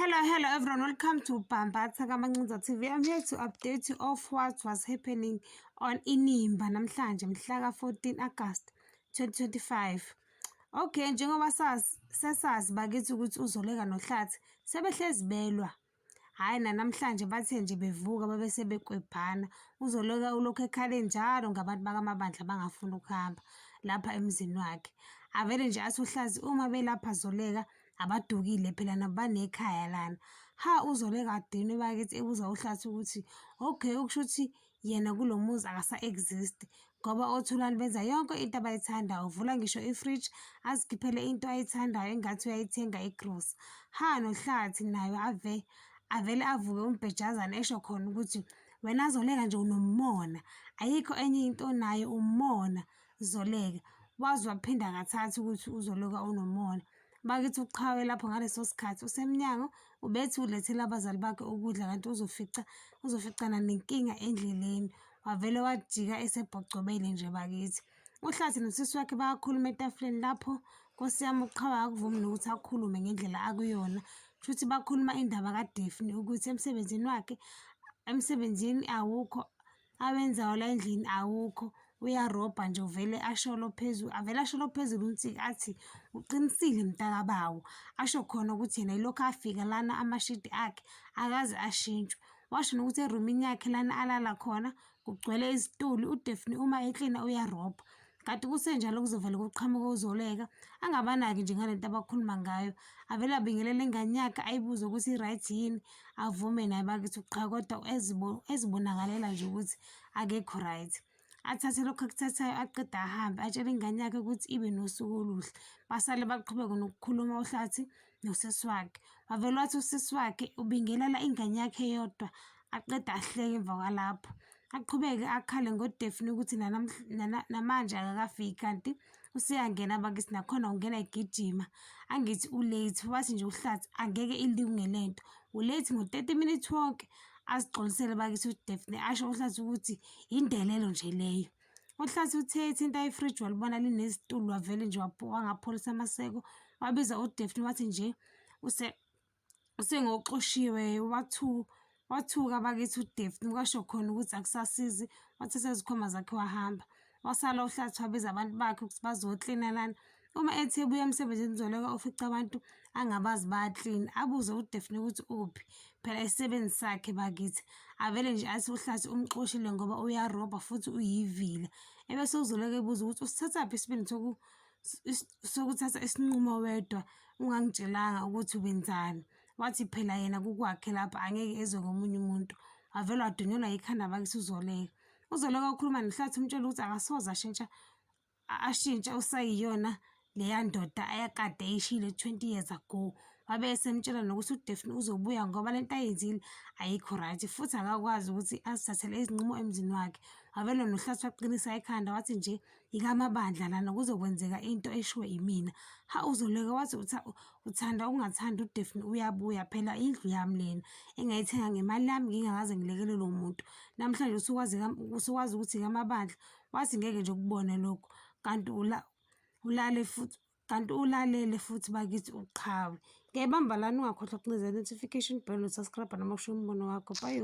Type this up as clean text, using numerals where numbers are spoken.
Hello, hello everyone. Welcome to Bambatha Kamancinza TV. I'm here to update you of what was happening on Inimba namhlanje mhla ka-14 August 2025. Okay, njengoba sazi sesazi bakithi ukuthi uZoleka noHlathi sebehlezi belwa. Hhayi nanamhlanje bathe nje bevuka babe sebekwebhana. UZoleka ulokhu ekhale njalo ngabantu bakaMabandla abangafuni ukuhamba lapha emzini wakhe. Avele nje athi uHlathi uma belapha Zoleka abadukile phela nabo banekhaya lana. Ha, uZoleka adinwe bakithi ebuza uHlathi ukuthi okay, okusho ukuthi yena kulo muzi akasa-exist ngoba oThulani benza yonke into abayithandayo. Uvula ngisho ifriji azikhiphele into ayithandayo engathi uyayithenga igrosa. Ha, noHlathi nayo ave avele avuke umbhejazane esho khona ukuthi wena Zoleka nje unomona, ayikho enye into onayo umona Zoleka. Waze waphinda kathathu ukuthi uZoleka unomona. Bakithi uQhawe lapho ngaleso sikhathi usemnyango ubethi ulethela abazali bakhe ukudla kanti uzofica uzoficana nenkinga endleleni. Wavele wajika esebhocobele nje bakithi. UHlathi nosisi wakhe bayakhuluma etafuleni lapho Nkosi yami uQhawe akuvumi nokuthi akhulume ngendlela akuyona. Shuthi bakhuluma indaba kaDaphne ukuthi emsebenzini wakhe emsebenzini awukho awenzayo la endlini awukho uyarobha nje uvele asholo phezulu avele asholo phezulu uNsiki athi uqinisile mntakabawo asho khona ukuthi yena yilokhu afika lana amashidi akhe akaze ashintshwe washo nokuthi erumini yakhe lana alala khona kugcwele izituli uDaphne uma eklina uyarobha Kanti kusenjalo kuzovele kuqhamuke uZoleka angabanaki nje ngalento abakhuluma ngayo. Avele abingelele ingane yakhe ayibuze ukuthi i-right yini, avume naye bakithi uqha kodwa ezibonakalela nje ukuthi akekho right. Athathe lokhu akuthathayo aqede ahambe atshele ingane yakhe ukuthi ibe nosuku oluhle. Basale baqhubeke nokukhuluma uHlathi nosisi wakhe. Wavele wathi usisi wakhe ubingelela ingane yakhe yodwa aqede ahleke emva kwalapho. Aqhubeke akhale ngoDaphne ukuthi namanje akakafiki kanti useyangena bakithi nakhona ungena egijima. Angithi u-late wathi nje uHlathi angeke ilunge le nto, u-late ngo-30 minutes wonke. Azixolisele bakithi uDaphne asho uHlathi ukuthi indelelo nje leyo. UHlathi uthe ethinta ifriji walibona linezitulo wavele nje wangapholisa amaseko wabiza uDaphne wathi nje usengoxoshiwe wathuka bakithi uDaphne kwasho khona ukuthi akusasizi wathatha izikhwama zakhe wahamba. Wasala uHlathi wabiza abantu bakhe ukuthi bazoklina lana. Uma ethi ebuya emsebenzini uZoleka ufica abantu angabazi bayaklina abuze uDaphne ukuthi uphi phela isisebenzi sakhe bakithi. Avele nje athi uHlathi umxoshile ngoba uyarobha futhi uyivila. Ebese uZoleka ebuza ukuthi usithathaphi isibindi sokuthatha isinqumo wedwa ungangitshelanga ukuthi wenzani. Wathi phela yena kukwakhe lapha angeke ezwe ngomunye umuntu. Wavele wadunyelwa yikhanda bakithi uZoleka. UZoleka ukhuluma noHlathi umtshela ukuthi akasoze ashintsha ashintsha usayiyona leya ndoda ayakade eyishilo 20 years ago. Wabe esemtshela nokuthi uDaphne uzobuya ngoba lento ayenzile ayikho right futhi akakwazi ukuthi azithathele izinqumo emzini wakhe. Wavele noHlathi waqinisa ikhanda wathi nje ikamabandla lana kuzokwenzeka into eshiwo imina. Ha uZoleka wathi uthanda ukungathandi uDaphne uyabuya phela indlu yami lena engayithenga ngemali yami ngingakaze ngilekelele umuntu. Namhlanje usukwazi usukwazi ukuthi ikamabandla wathi ngeke nje ukubone lokho kanti ulale futhi kanti ulalele futhi bakithi uqhawe. Ngiyayibamba lana ungakhohlwa ukucineza notification bell nosubscribe noma ushiye umbono wakho. Bye.